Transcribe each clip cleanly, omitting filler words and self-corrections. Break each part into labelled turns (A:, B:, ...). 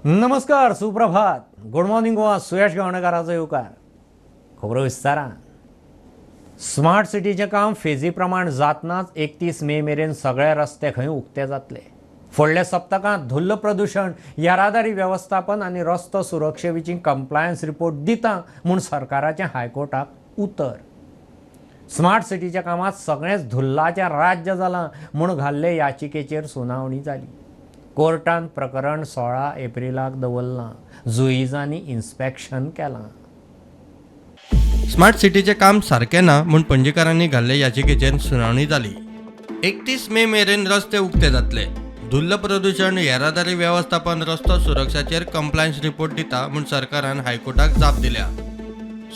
A: नमस्कार, सुप्रभात, good morning Goa. सुयश गावणेकाराचो येवकार. खबरो विस्तारान. स्मार्ट सिटीचें काम फेजी प्रमाण जातनाच 31 मे मेरेन सगळे रस्ते खंय उक्ते जातले. फुडल्या सप्तकांत धुल्ल प्रदूशण, येरादारी वेवस्थापन आनी रस्तो सुरक्षे विशीं कंप्लायन्स रिपोर्ट दिता म्हूण सरकाराचें हायकोर्टाक उतर. स्मार्ट सिटीच्या कामांत सगळेंच धुल्लाचें राज्य जालां म्हूण घाल्ले याचिकेचेर सुनावणी जाली. कोर्टान प्रकरण 16 एप्रिलाक दवरलां. जुईजांनी इन्स्पेक्शन केलां.
B: स्मार्ट सिटीचें काम सारकें ना म्हूण पणजेकारांनी घाल्ले याचिकेचेर सुनावणी जाली. 31 मे मेरेन रस्ते उक्ते जातले. धुल्ल प्रदूशण, येरादारी वेवस्थापन, रस्तो सुरक्षाचेर कंप्लायन्स रिपोर्ट दिता म्हूण सरकारान हायकोर्टाक जाप दिल्या.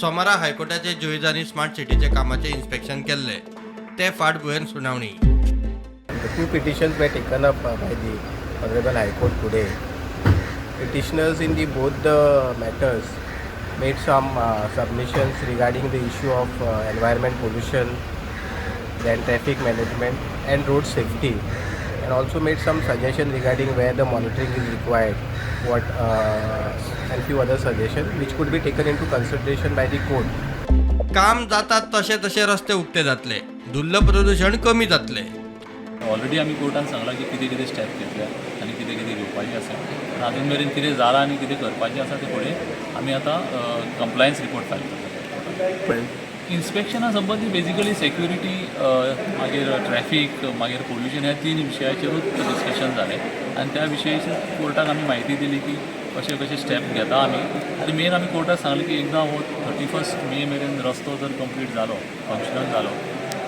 B: सोमारा हायकोर्टाचे जुईजांनी स्मार्ट सिटीचे कामाचें इन्स्पेक्शन केल्लें. ते फाटभुंयेर सुनावणी.
C: The two petitions were taken up by the Honorable High Court today. Petitioners in the both the matters made some submissions regarding the issue of environment pollution, then traffic management and road safety, and also made some suggestion regarding where the monitoring is required, what and few other suggestions which could be taken into consideration by the court.
B: काम जातात तशे तशे रस्ते उक्ते जातले, धुल्ल प्रदूशण कमी जातले.
D: ऑलरेडी आमी कोर्टान सांगलां की कितें कितें स्टेप घेतल्या आनी कितें कितें घेवपाचें आसा. पूण आजून मेरेन कितें जालां आनी कितें करपाचें आसा तें फुडें आमी आतां कंप्लायन्स रिपोर्ट फायल करतले. इन्स्पेक्शना संबंदी बेजिकली सेक्युरिटी, मागीर ट्रॅफीक, मागीर पोल्युशन ह्या तीन विशयाचेरूच डिस्कशन जालें आनी त्या विशयाचेर कोर्टाक आमी म्हायती दिली की कशे कशे स्टेप घेता आमी. आनी मेन आमी कोर्टाक सांगलें की एकदां हो 31 मे मेरेन रस्तो जर कंप्लीट जालो, फंक्शनल जालो,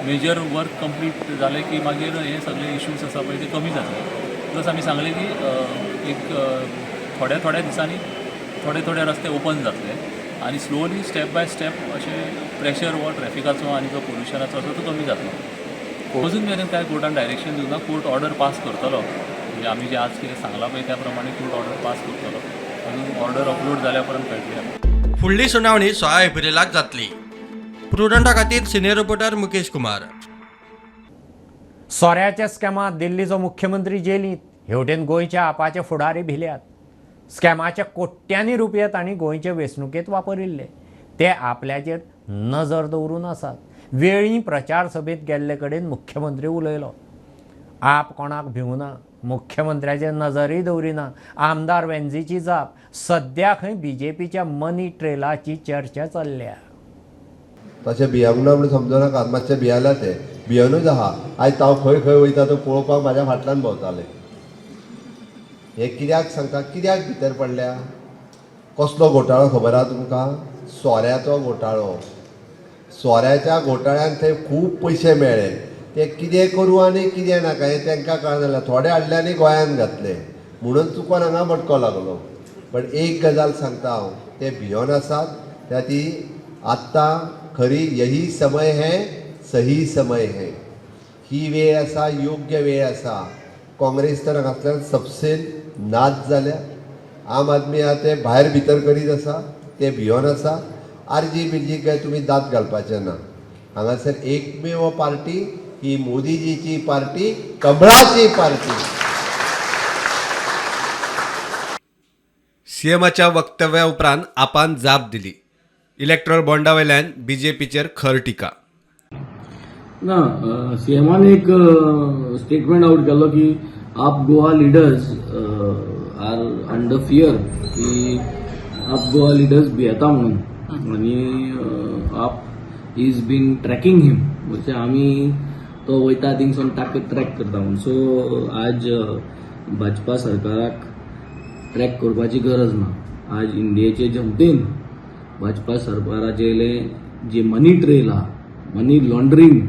D: मेजर वर्क कंप्लीट जालें की मागीर हे सगळे इश्यूज आसा पळय ते कमी जातले. प्लस आमी सांगलें की एक थोड्या थोड्या दिसांनी थोडे थोडे रस्ते ओपन जातले आनी स्लोली स्टेप बाय स्टेप अशें प्रेशर हो ट्रॅफिकाचो आनी जो पोल्युशनाचो आसा तो कमी जातलो. अजून मेरेन कांय कोर्टान डायरेक्शन दिवंक ना. कोर्ट ऑर्डर पास करतलो. म्हणजे आमी जें आज कितें सांगलां पळय त्या प्रमाणे कोर्ट ऑर्डर पास करतलो. अजून ऑर्डर अपलोड जाल्या उपरांत कळटलें आमकां.
B: फुडली सुनावणी 16 एप्रिलाक जातली. प्रुडंटा खातीर सिनियर रिपोर्टर मुकेश कुमार.
A: सोऱ्याच्या स्कॅमांत दिल्लीचो मुख्यमंत्री जेलींत. हेवटेन गोंयच्या आपाचे फुडारी भिल्यात. स्कॅमाचे कोट्यांनी रुपये तांणी गोंयचे वेंचणुकेंत वापरिल्ले. ते आपल्याचेर नजर दवरून आसात. वेळी प्रचार सभेंत गेल्ले कडेन मुख्यमंत्री उलयलो. आप कोणाक भिवना, मुख्यमंत्र्याचेर नजरूय दवरिना. आमदार वेंझीची जाप. सद्या खंय बीजेपीच्या मनी ट्रेलाची चर्चा चल्ल्या.
E: तशें भियेवंक ना म्हणून समजू नाकात. मातशें भियेला ते, भियेनूच आहा. आयज हांव खंय खंय वयता तो पळोवपाक म्हाज्या फाटल्यान भोंवताले. हें कित्याक सांगता, कित्याक भितर पडल्या? कसलो घोटाळो खबर आहा तुमकां? सोऱ्याचो घोटाळो. सोऱ्याच्या घोटाळ्यान थंय खूब पयशे मेळ्ळे. ते कितें करूं आनी कितें नाका हें तांकां कळना जालें. थोडे हाडले आनी गोंयांत घातले, म्हणून चुकोन हांगा मटको लागलो. पण एक गजाल सांगता हांव, ते भियोन आसात. त्या ती आत्तां खरी यही समय है, सही समय है. ही वेळ आसा, योग्य वेळ आसा. काँग्रेस तर हांगांतल्यान सपसेल नाच जाल्या. आम आदमी आहा ते भायर भितर करीत आसा, ते भियोन आसा. आरजी बिरजी काय तुमी दांत घालपाचे ना. हांगासर एकमेव पार्टी ही मोदीजीची पार्टी, कमळाची पार्टी.
F: सीएमाच्या वक्तव्या उपरांत आपान जाप दिली. इलेक्ट्रॉल बॉन्डा वयल्यान बीजेपीचेर खर टिका.
G: ना, सीएमान एक स्टेटमेंट आउट केल्लो की AAP Goa leaders are under fear, की आप गोवा लिडर्स भियेता म्हणून आनी AAP is been tracking him, म्हणजे आमी तो वयता थिंगसून ताका ट्रॅक करता म्हणून. सो आज भाजपा सरकाराक ट्रॅक करपाची गरज ना. आज इंडियेचे जनतेन भाजपा सरकाराचेले जे मनी ट्रेल आहा, मनी लॉन्ड्रींग,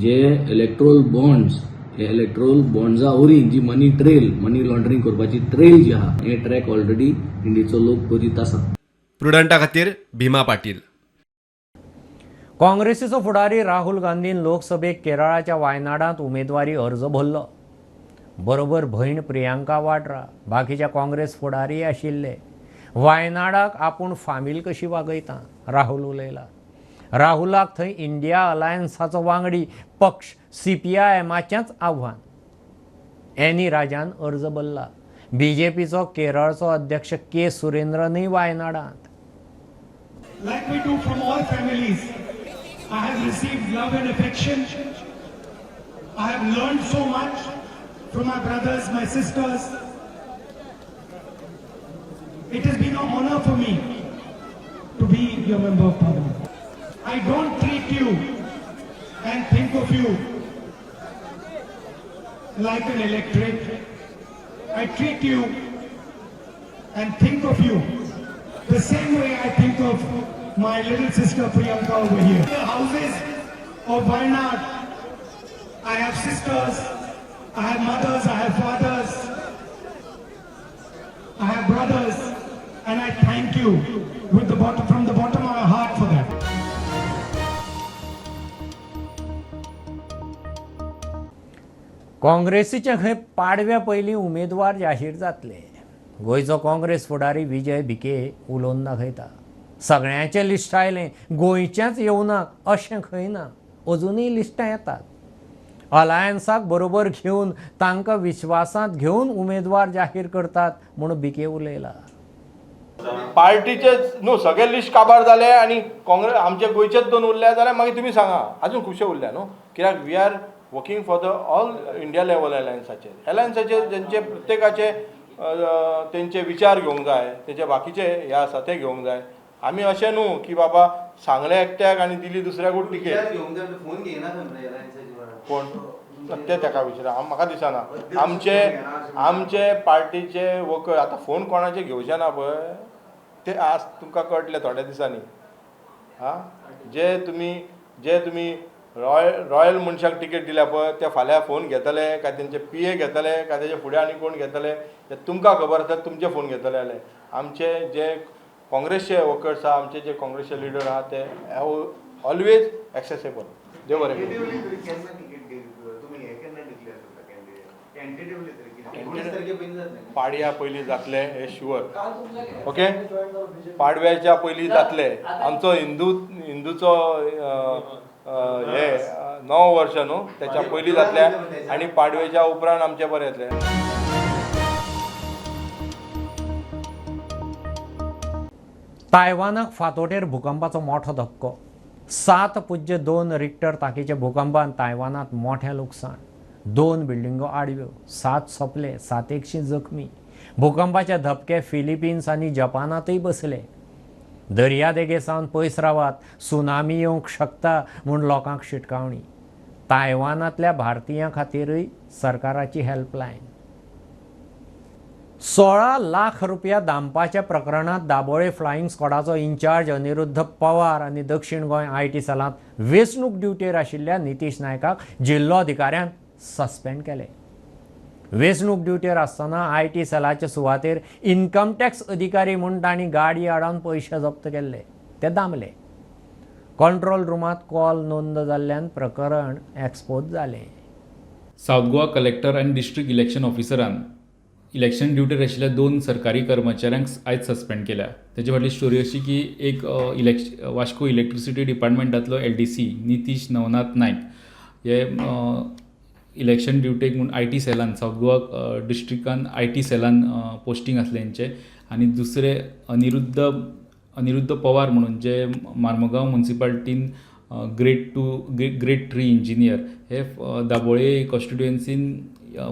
G: जे इलेक्ट्रोल बॉन्ड्स, हे इलेक्ट्रोल बॉन्ड्सा वरीं जी मनी ट्रेल, मनी लॉन्ड्रींग करपाची ट्रेल जी आहा, हे ट्रॅक ऑलरेडी इंडियेचो लोक करीत आसा.
F: प्रुडंटा खातीर भीमा पाटील.
A: काँग्रेसीचो फुडारी राहुल गांधीन लोकसभेक केरळाच्या वायनाडांत उमेदवारी अर्ज भरलो. बरोबर भयण प्रियांका वाड्रा, बाकीच्या काँग्रेस फुडारी आशिल्ले. वायनाडाक आपूण फामील कशी वागयता राहुल उलयला. राहुलाक थंय इंडिया अलायन्साचो वांगडी पक्ष सीपीआयएमाचेंच आव्हान. एनी राजान अर्ज भरला. बीजेपीचो केरळचो अध्यक्ष K सुरेंद्रनूय वायनाडांत.
H: Like we do from all families, I have received love and affection. I have learned so much from my brothers, my sisters. It has been an honor for me to be your member of parliament. I don't treat you and think of you like an electorate. I treat you and think of you the same way I think of my little sister Priyanka over here. The houses of Wayanad, I have sisters, I have mothers, I have fathers, I have brothers, and I thank you from the bottom of my heart for that.
A: काँग्रेसीचे खंय पाडव्या पयलीं उमेदवार जाहीर जातले. गोंयचो काँग्रेस फुडारी विजय भिके उलोवन दाखयता, सगळ्यांचें लिस्ट आयलें, गोंयचेंच येवना अशें खंय ना, अजुनूय लिस्टां येतात. अलायन्साक बरोबर घेवन तांकां विश्वासांत घेवन उमेदवार जाहीर करतात म्हूण भिके उलयला.
I: पार्टीचेच न्हू सगळे लिस्ट काबार जाले आनी काँग्रेस आमचे गोंयचेच दोन उरल्या जाल्यार मागीर तुमी सांगा अजून खुबशे उरल्या न्हू, कित्याक we are working for the all India level अलायन्साचेर. अलायन्साचेर जेंचे प्रत्येकाचे तेंचे विचार घेवंक जाय, तेंचे बाकीचे हे आसा ते घेवंक जाय. आमी अशें न्हू की बाबा सांगलें एकट्याक आनी दिली दुसऱ्याकूच टिकेट. कोण ते तेका विचारा, म्हाका दिसना. आमचे आमचे पार्टीचे वर्कर आतां फोन कोणाचे घेवचे ना पळय, ते आज तुमकां कळटले थोड्या दिसांनी. आं, जे तुमी रॉयल मनशाक टिकेट दिल्या पळय, ते फाल्यां फोन घेतले काय तेंचे पी ए घेतले काय तेजे फुडें आनी कोण घेतले ते तुमकां खबर आसा, तुमचे फोन घेतले जाल्यार. आमचे जे काँग्रेसचे वर्कर्स आहा, आमचे जे काँग्रेसचे लिडर आहा ते ऑलवेज एक्सेसेबल. देव बरें करूं. पाडव्या पयलीं जातले हे शुअर. ओके, पाडव्याच्या पयलीं जातले. आमचो हिंदूचो हे 9 वर्ष न्हू, त्याच्या पयलीं जातले आनी पाडव्याच्या उपरांत आमचें बरें येतलें.
A: तायवानाक फातोटेर भुकंपाचो मोठो धपको. 7.2 रिक्टर ताकीच्या भुकंपान तायवानात मोठें लुकसाण. 2 बिल्डिंगो आडव्यो, 7 सोंपले, 700 जखमी. भुकंपाचे धपके फिलिपिन्स आनी जपानांतूय बसले. दर्यादेगे सावन पयस रावात, सुनामी येवंक शकता म्हूण लोकांक शिटकावणी. तायवानांतल्या भारतीयां खातीरूय सरकाराची हेल्पलायन. 16 लाख रुपया दामपाच्या प्रकरणांत दाबोळे फ्लायिंग स्क्वॉडाचो इन्चार्ज अनिरुद्ध पवार आनी दक्षिण गोंय IT सेलांत वेंचणूक ड्युटेर आशिल्ल्या नितीश नायकाक जिल्लो अधिकाऱ्यान सस्पेंड केले. वेंचणूक ड्युटेर आसतना IT सेलाचे सुवातेर इन्कम टॅक्स अधिकारी म्हूण तांणी गाडी आडावन पयशे जप्त केल्ले, ते दामले. कंट्रोल रुमांत कॉल नोंद जाल्ल्यान प्रकरण एक्सपोज जालें.
J: सावथ गोवा कलेक्टर आनी डिस्ट्रिक्ट इलेक्शन ऑफिसरान इलेक्शन ड्युटीर आशिल्ल्या 2 सरकारी कर्मचाऱ्यांक आयज सस्पेंड केल्या. तेजे फाटली स्टोरी अशी की एक वास्को इलेक्ट्रिसिटी डिपार्टमेंटांतलो LDC Nitish Navnath Naik हे इलेक्शन ड्युटेक म्हूण IT सेलान सावथ गोवा डिस्ट्रिक्टान IT सेलान पोस्टींग आसलें हेंचें. आनी दुसरे अनिरुद्ध पवार म्हणून जे मार्मगांव मुन्सिपाल्टीन ग्रेड 3 इंजिनियर हे दाबोळे कॉन्स्टिट्युएन्सीन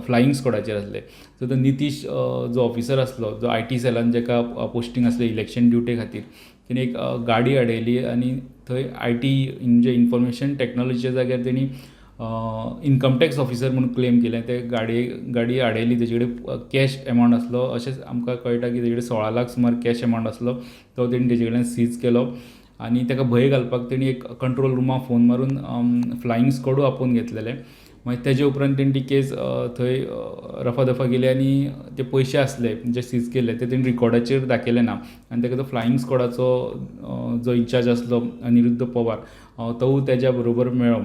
J: फ्लायिंग स्क्वॉडाचेर आसले. सो तो नितीश जो ऑफिसर आसलो जो IT सेलान जेका पोस्टींग आसलें इलेक्शन ड्युटे खातीर, तेणी एक गाडी आडयली आनी थंय IT म्हणजे इन्फॉर्मेशन टॅक्नोलॉजीच्या जाग्यार तेणी इन्कम टॅक्स ऑफिसर म्हूण क्लेम केलें. ते गाडी आडयली, तेजे कडेन कॅश एमावंट आसलो. अशेंच आमकां कळटा की तेजे कडेन 16 लाख सुमार कॅश एमावंट आसलो, तो तेणी तेजे कडल्यान सीज केलो. आनी ताका भंय घालपाक तेणी एक कंट्रोल रुमाक फोन मारून फ्लायिंग स्क्वॉडूय आपोवन घेतलेले. मागीर तेजे उपरांत तेणी ती केस थंय रफा दफा केली आनी ते पयशे आसले जे सीज केल्ले ते तेणी रिकॉर्डाचेर दाखयले ना. आनी ताका तो फ्लायिंग स्क्वॉडाचो जो इन्चार्ज आसलो अनिरुद्ध पवार तोवूय तेज्या बरोबर मेळ्ळो.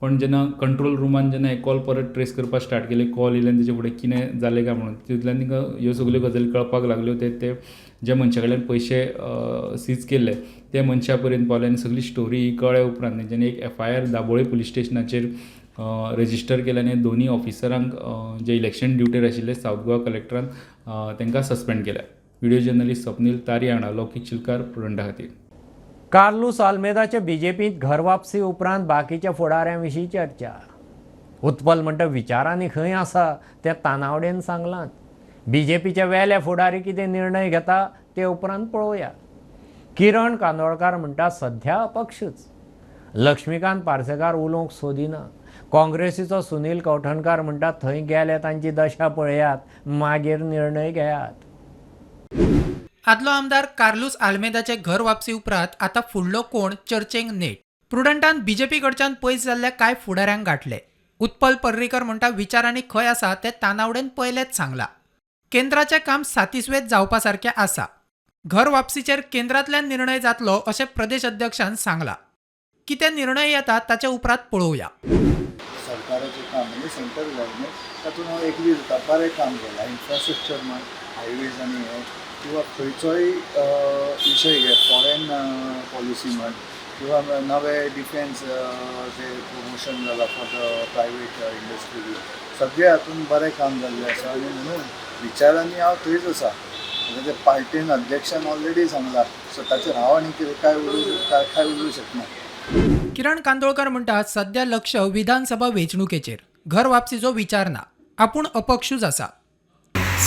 J: पण जेन्ना कंट्रोल रुमान जेन्ना हे कॉल परत ट्रेस करपाक स्टार्ट केले, कॉल येयले आनी तेजे फुडें कितें जालें काय म्हणून, तितूंतल्यान तांकां ह्यो सगल्यो गजाली कळपाक लागल्यो. ते ज्या मनशा कडल्यान पयशे सीज केल्ले ते मनशा पर्यंत पावले आनी सगळी स्टोरी कळ्ळे उपरांत तेंच्यांनी एक FIR Dabolim police स्टेशनाचेर रजिस्टर केल्या आनी दोनूय ऑफिसरांक जे इलेक्शन ड्युटीर आशिल्ले सावथ गोवा कलेक्टरान तांकां सस्पेंड केल्या. व्हिडियो जर्नलिस्ट स्वप्नील तारी हांगा लौकीक चिलकार, प्रुडंटा खातीर.
A: कार्लूस आल्मेदाचे बीजेपींत घर वापसी उपरांत बाकीच्या फुडाऱ्यां विशीं चर्चा. उत्पल म्हणटा विचारांनी खंय आसा तें तानावडेन सांगलां. बीजेपीच्या वेल्या फुडारी कितें निर्णय घेता ते उपरांत पळोवया. किरण कांदोळकार म्हणटा सध्या अपक्षच. लक्ष्मीकांत पार्सेकार उलोवंक सोदिना. काँग्रेसीचो सुनील कवठणकार म्हणटा थंय गेले तांची दशा पळयात, मागीर निर्णय घेयात.
K: आदलो आमदार कार्लूस आल्मेदाचे घर वापसी उपरांत आतां फुडलो कोण चर्चेक नेट. प्रुडंटान बीजेपी कडच्यान पयस जाल्ल्या कांय फुडाऱ्यांक गांठले. उत्पल पर्रीकर म्हणटा विचारांनी खंय आसा तें तानावडेन पयलेच सांगला. केंद्राचें काम सातिस्वेत जावपा सारकें आसा. घर वापसीचेर केंद्रांतल्यान निर्णय जातलो अशें प्रदेश अध्यक्षान सांगला. कितें निर्णय येता ताचे उपरांत पळोवया.
L: सरकाराचें काम म्हणजे सेंट्रल गव्हर्मेंट तातूंत हांव एग्री जाता. बरें काम केलां इन्फ्रास्ट्रक्चर म्हण, हायवेज आनी हें, किंवा खंयचोय विशय घे, फॉरेन पॉलिसी म्हण किंवा नवे डिफेन्स जे प्रमोशन जालां फॉर the private industry बी, सगळे हातूंत बरें काम जाल्लें आसा आनी म्हणून विचारांनी हांव थंयच आसा. ते पार्टीन अध्यक्षान ऑलरेडी सांगलां, सो ताचेर हांव आनी कितें काय उलोवं काय उलोवंक शकना.
K: किरण कांदोळकर म्हणटा सध्या लक्ष विधानसभा वेंचणुकेचेर, घर वापसीचो विचार ना, आपूण अपक्षूच आसा.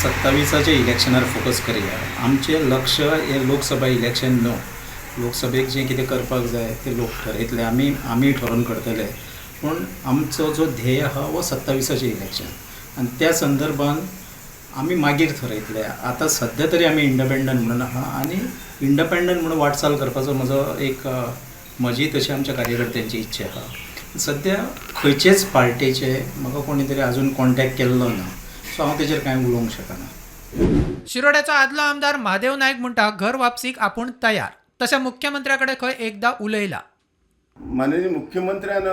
M: 27आच्या इलेक्शनार फोकस करया. आमचें लक्ष हें लोकसभा इलेक्शन न्हू. लोकसभेक जें कितें करपाक जाय तें लोक ठरयतले, आमी आमी ठरोवन करतले, पूण आमचो जो ध्येय आहा हो 27आचें इलेक्शन आनी त्या संदर्भान आमी मागीर थरयतले. आतां सद्या तरी आमी इंडिपेंडंट म्हणून आहा आनी इंडिपेंडंट म्हणून वाटचाल करपाचो म्हजो एक म्हजी तशी आमच्या कार्यकर्त्यांची इच्छा आहा. सद्या खंयचेच पार्टेचे म्हाका कोणी तरी आजून कॉन्टेक्ट केल्लो ना, सो हांव तेजेर कांय उलोवंक शकना.
K: शिरोड्याचो आदलो आमदार महादेव नायक म्हणटा घर वापसीक आपूण तयार, तशें मुख्यमंत्र्या कडेन खंय एकदां उलयला.
N: माननीय मुख्यमंत्र्यान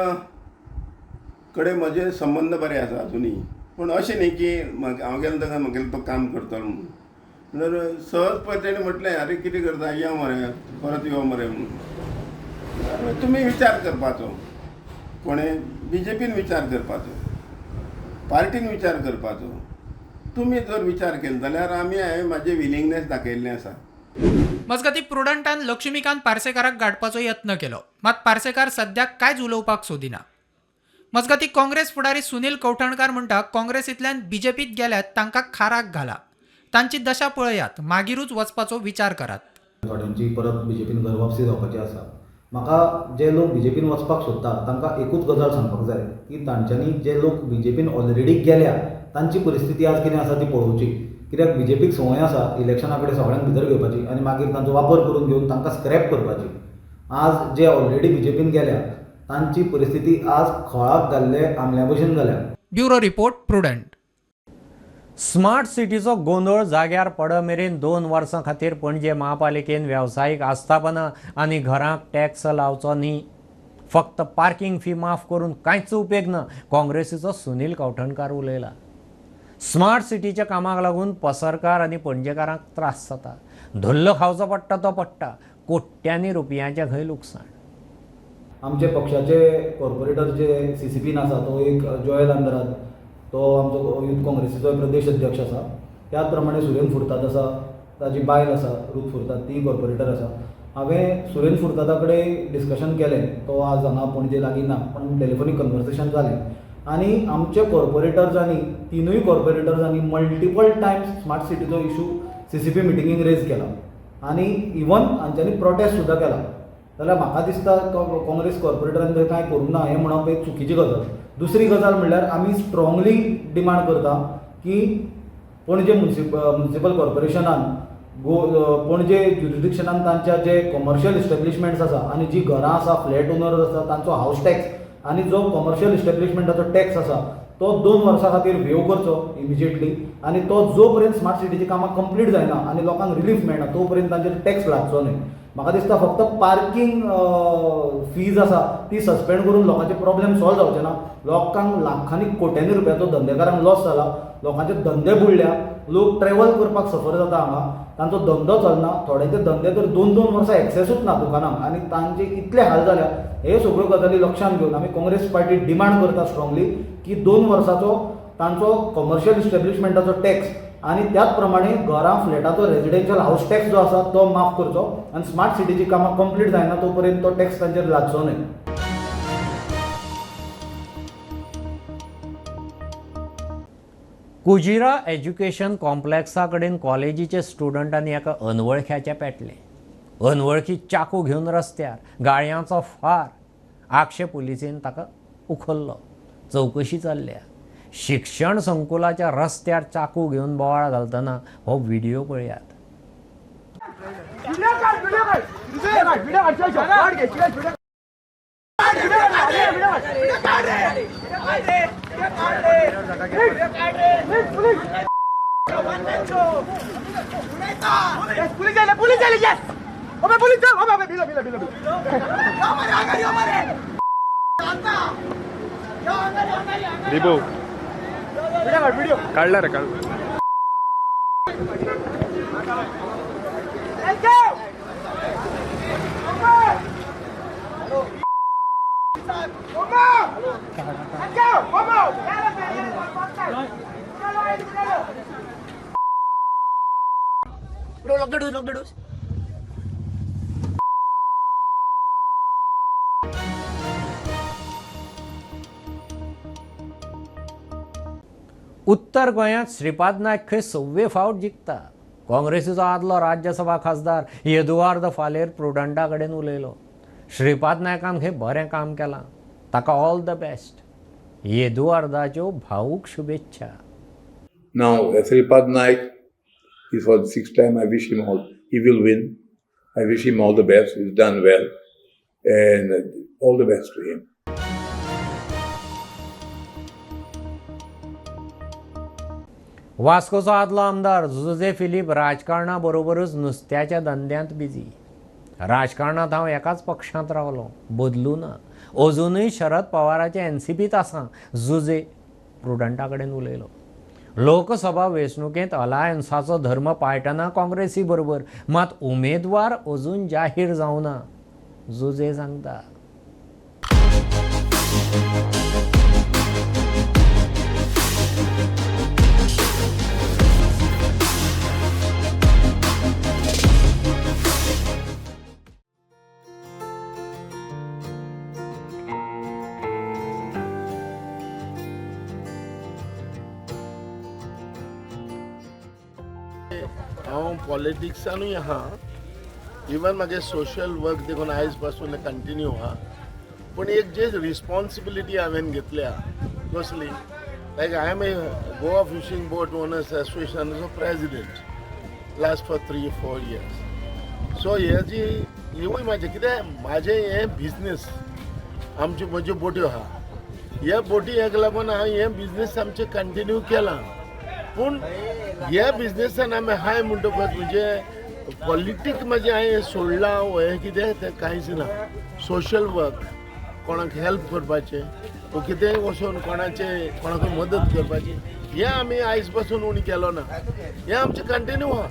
N: कडेन म्हजे संबंद बरे आसा अजुनूय, पूण अशें न्ही की हांव गेलो ताका म्हगेलें तो काम करतलो म्हणून. म्हणल्यार सहज पळय तेणें म्हटलें, आरे कितें करता, यो मरे, परत यो मरे म्हणून. तुमी विचार करपाचो, कोणें बीजेपीन विचार करपाचो, पार्टीन विचार करपाचो. तुमी जर विचार केलो जाल्यार आमी हांवें म्हाजें विलिंगनेस दाखयल्लें आसा.
K: मजगतीं प्रुडंटान लक्ष्मीकांत पार्सेकाराक गांठपाचो यत्न केलो, मात पार्सेकार सद्याक कांयच उलोवपाक सोदिना. मजगतीं काँग्रेस फुडारी सुनील कवठणकार म्हणटा काँग्रेसींतल्यान बीजेपीत गेल्यात तांकां खाराक घाला, तांची दशा पळयात, मागीरूच वचपाचो विचार करात.
O: थोड्यांची परत बीजेपीन घर वापसी जावपाची आसा. म्हाका जे लोक बीजेपीन वचपाक सोदता तांकां एकूच गजाल सांगपाक जाय की तांच्यांनी जे लोक बीजेपीन ऑलरेडी गेल्या तांची परिस्थिती आज कितें आसा ती पळोवची. कित्याक बीजेपीक संवय आसा इलेक्शना कडेन सगळ्यांक भितर घेवपाची आनी मागीर तांचो वापर करून घेवन तांकां स्क्रॅप करपाची. आज जे ऑलरेडी बीजेपीन गेल्या तांची परिस्थिती आज खळाक घाल्ले आमल्या भशेन जाल्या.
K: Bureau report, Prudent.
A: Smart सिटीचो गोंदळ जाग्यार पड मेरेन 2 वर्सां खातीर पणजे महापालिकेन वेवसायीक आस्थापनां आनी घरांक टॅक्स लावचो न्ही, फक्त पार्किंग फी माफ करून कांयच उपेग ना, काँग्रेसीचो सुनील कवठणकार उलयला. स्मार्ट सिटीच्या कामाक लागून पसरकार आनी पणजेकारांक त्रास जाता, धुल्ल खावचो पडटा तो पडटा, कोट्यांनी रुपयांचें खंय लुकसाण.
O: आमचे पक्षाचे कॉर्पोरेटर जे CCPन आसा तो एक जोएल आंद्राद, तो आमचो यूथ काँग्रेसीचो प्रदेश अध्यक्ष आसा. त्याच प्रमाणे सुरेन फुर्ताद आसा, ताजी बायल आसा रूथ फुर्ताद, ती कॉर्पोरेटर आसा. हांवें सुरेन फुर्तादा कडेन डिस्कशन केलें, तो आज हांगा पणजे लागीं ना, पूण टेलिफोनीक कन्वर्सेशन जालें आनी आमचे कॉर्पोरेटर्सांनी, तिनूय कॉर्पोरेटर्सांनी मल्टिपल टायम्स स्मार्ट सिटीचो इशू CCP मिटिंगेक रेज केला आनी इवन हांच्यांनी प्रोटेस्ट सुद्दां केला. जाल्यार म्हाका दिसता काँग्रेस कॉर्पोरेटरान थंय कांय करूंक ना हें म्हणप एक चुकीची गजाल. दुसरी गजाल म्हणल्यार आमी स्ट्रांगली डिमांड करता की पणजे म्युनिसिपल कॉर्पोरेशनान पणजे ज्युरिडिक्शनान तांच्या जे कॉमर्शियल इस्टेब्लिशमेंट्स आसा आनी जी घरां आसा, फ्लॅट ओनर्स आसा, तांचो हावस टॅक्स आनी जो कॉमर्शियल इस्टेब्लिशमेंटाचो टॅक्स आसा तो 2 वर्सां खातीर वेव करचो इमिजिएटली आनी तो जो पर्यंत स्मार्ट सिटीची कामां कंप्लीट जायना आनी लोकांक रिलीफ मेळना तो पर्यंत तांचेर टॅक्स लागचो न्हय. म्हाका दिसता फक्त पार्किंग फीज आसा ती सस्पेंड करून लोकांचे प्रॉब्लेम सॉल्व जावचे ना. लोकांक लाखांनी कोट्यांनी रुपयाचो धंदेकारांक लॉस जाला, लोकांचे धंदे बुडल्या. लोक ट्रॅवल करपाक सफर जाता हांगा, तांचो धंदो चलना, थोड्यांचे धंदे तर 2-2 वर्सां एक्सेसूच ना दुकानांक आनी तांचे इतले हाल जाल्या. हे सगळ्यो गजाली लक्षांत घेवन आमी काँग्रेस पार्टी डिमांड करता स्ट्रांगली की 2 वर्साचो तांचो कॉमर्शियल इस्टॅब्लिशमेंटाचो टॅक्स आनी त्याच प्रमाणे घरां फ्लॅटाचो रेजिडेन्शियल हावस टॅक्स जो आसा तो माफ करचो आनी स्मार्ट सिटीची कामां कंप्लीट जायना तो पर्यंत तो टॅक्स तांचेर लादचो न्हय.
A: कुजिरा एज्युकेशन कॉम्प्लेक्सा कडेन कॉलेजीचे स्टुडंटांनी एका अनवळख्याचे पेटलें. अनवळखी चाकू घेवन रस्त्यार, गाळयांचो फार. आगशे पुलिसेन ताका उखल्लो. चवकशी चल्ल्या. शिक्षण संकुलाच्या रस्त्यार चाकू घेवन बोवाळ घालतना हो व्हिडिओ पळयात.
I: काढला रे काढला.
A: उत्तर गोंयांत श्रीपाद नायक खंय 6वे फावट जिखता. काँग्रेसीचो आदलो राज्यसभा खासदार येदुआर्द फालेर प्रुडंटा कडेन उलयलो. श्रीपाद नायकान खंय बरें काम केलां, ताका ऑल the best. येदुआर्दाच्यो भावूक शुभेच्छा.
P: Now Shripad Naik is for the 6th time. I wish him all, he will win. I wish him all the best. He's done well and all the best to him.
A: वास्कोचो आदलो आमदार जुजे फिलीप राजकारणा बरोबरूच नुस्त्याच्या धंद्यांत busy. राजकारणांत हांव एकाच पक्षांत रावलो, बदलू ना. अजुनूय शरद पवाराचे एनसीपीत आसा, जुजे प्रुडंटा कडेन उलयलो. लोकसभा वेंचणुकेंत अलायन्साचो धर्म पाळटना काँग्रेसी बरोबर, मात उमेदवार अजून जाहीर जावना, जुजे सांगता.
N: हांव पॉलिटिक्सानूय आहा, इवन म्हागे सोशल वर्क देखून आयज पासून कंटिन्यू आहा. पूण एक जे रिस्पॉन्सिबिलिटी हांवें घेतल्या कसली, like I am a Goa fishing boat owners असोसिएशनाचो president last for 3-4 years. So हे जी हिवूय म्हाजें कितें म्हाजें हें बिजनेस, आमच्यो म्हज्यो बोट्यो आहा, ह्या बोटी हेका लागून हांवें हें बिजनेस आमचें कंटिन्यू केलां. पूण ह्या बिजनेसान आमी हाय म्हणटकच म्हणजे पॉलिटीक म्हजें हांवें सोडलां वो हें कितें तें कांयच ना. सोशल वर्क कोणाक हेल्प करपाचें वो कितेंय वचून कोणाचें कोणाकूय मदत करपाची, हें आमी आयज पासून उणें केलो ना, हें आमचें कंटिन्यू आहा.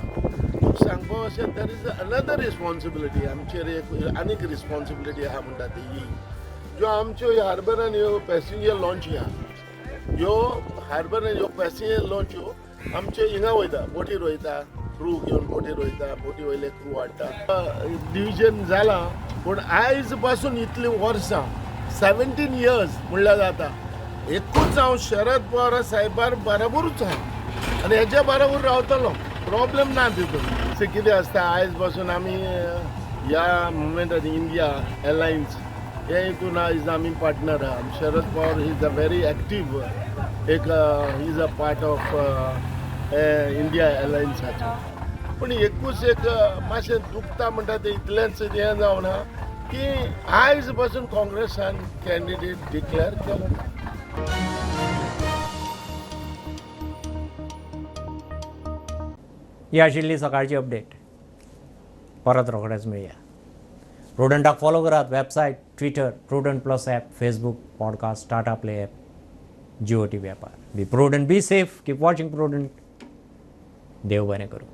N: तुका सांगपा अशें there is another responsibility आमचेर, एक आनीक रिस्पॉन्सिबिलिटी आहा म्हणटा ती ही ज्यो आमच्यो हार्बरान ह्यो पॅसेंजर लॉन्ची आहा, ह्यो हार्बरान ह्यो पॅसेंजर लॉन्च्यो आमचे हिंगा वयता, बोटीर वयता, क्रू घेवन बोटीर वयता, बोटी वयले क्रू हाडटा. डिविजन जालां पूण आयज पासून इतलीं वर्सां 17 इयर्स म्हणल्यार जाता, एकूच हांव शरद पवार साहेबार बराबरूच आहा आनी हेज्या बराबर रावतलो, प्रॉब्लेम ना तितून. कितें आसता आयज पासून आमी ह्या मुवमेंटान इंडिया एलायन्स हे हितून आयज आमी पार्टनर आहा. Sharad Pawar is a very active एक is a part of India अलायन्साचो. पूण एकूच एक मातशें दुखता म्हणटा तें इतलेंच हें जावना की आयज पासून काँग्रेसान कॅन्डिडेट डिक्लेअर केलो.
A: ही आशिल्ली सकाळची अपडेट. परत रोखडेच मेळया. प्रुडंटाक फॉलो करात. Website, Twitter, Prudent plus app, Facebook, podcast, Tata Play app, Jio TV ॲपार. Be prudent, be safe, keep watching Prudent. देव बरें करूं.